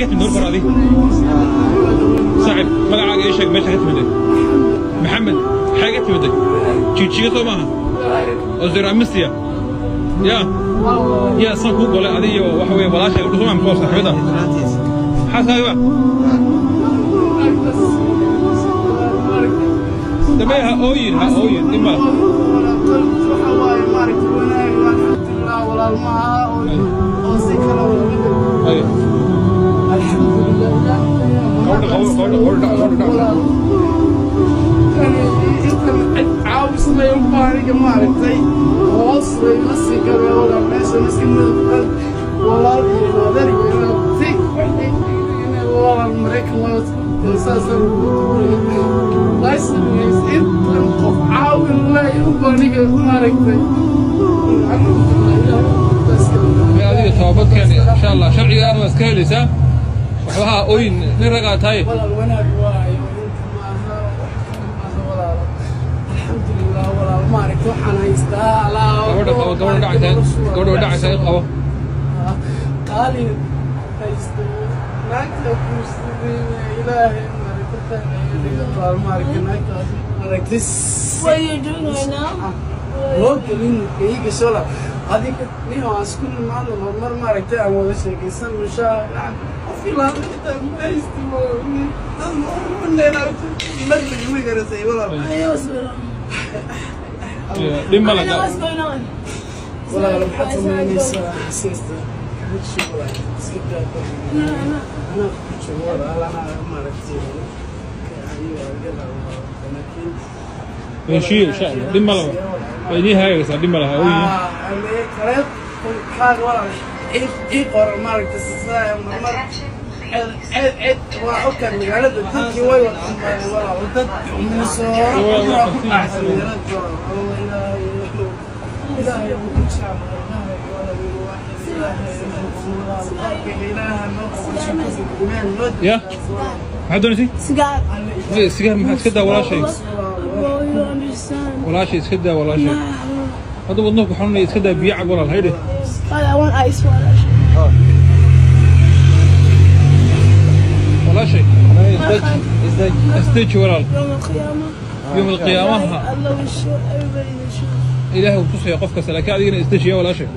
Xagee ka timid marka hore adi? Saaxib, magacaaga ii sheeg, meesha ka timid. Maxamed, xagee ka timid? Jijiga soo maaha oo zero amisia ya yaa san kuu golay adi iyo waxa weeye walaashay gabdho soo maaha mise waa saaxiibada xaaskaaga ba dambe. Ha ooyin, ha ooyin, dhib male. Waxa waaye maaragtay wanaag, alxamdulilah, walaal maaha oo si kale wala. Haye. Alxamdulilah. Gabadha qabo, gabadha, gabadha, gabadha, gabadha. Intan cid caawismay unba aniga maaragtay hoos bay la sii galeen walaal, meeshan iska midab walaal iyo adeer ti walaal Maraykan waa saasaan intan qof caawin lay unba aniga maaragtay, alxamdulilah. Adiga toobadkeen insha Allah, sharciga waa iska helaysaa. Waxba ha ooyin, nin ragaa tahay. Walaal, wanaag waayo inta maaha, wax kale maaha walaal, alxamdulilah walaal, maaragtay waxaan haystaa alaab. Gabadha qabo, gabadha dhacaysaa, gabadha way dhacaysaa, in qabo. Qaali haysto naagta guursaday, ilaahay maaragtay walaal, maaragtay naagtaas maaragtay. What are you doing right now? Loo gelin iiga shola adiga nin aan isku nimaadno horumar maaragtay aan wada sheekaysan mushaa qof ilaa xitaa ma haysto dad ma garatay walaal. I know what's going on. Dhib male. I know what's going on. Walaal, maxaad samaynaysaa sister? Weji walaal, iska daa. Anaa ku joogo walaal, anaa maaragtay laakiin Heshiiye insha Allah, dhib male, waa idiin hagaagaysaa, dhib male, ha ooyin. Taleefonkaaga walaal ii qora maaragtay sidaa marmar cid cid waa ogtahay magaalada dadkii way wada walaal, dad Minnesota ku dhacsan magaalada walaal. Ilaahay uu ku jecel, ilaahay walaal, ilaahay Ya maxaad doonaysay? Cigar. Sigaar maxaa? Iska daa walaashay. Bro, you understand. Walaashay, iska daa walaashay, hadda wadnuhu ku xanuunaya, iska daa, biyo cab walaal, haydhe. But I want ice water. Walaashay, isdeji walaal. يوم القيامة. Yowm alqiyaamaha. Allah will show everybody the truth. Ilaahay uu tusaya qof kasta, laakiin adigana isdejiya walaashay.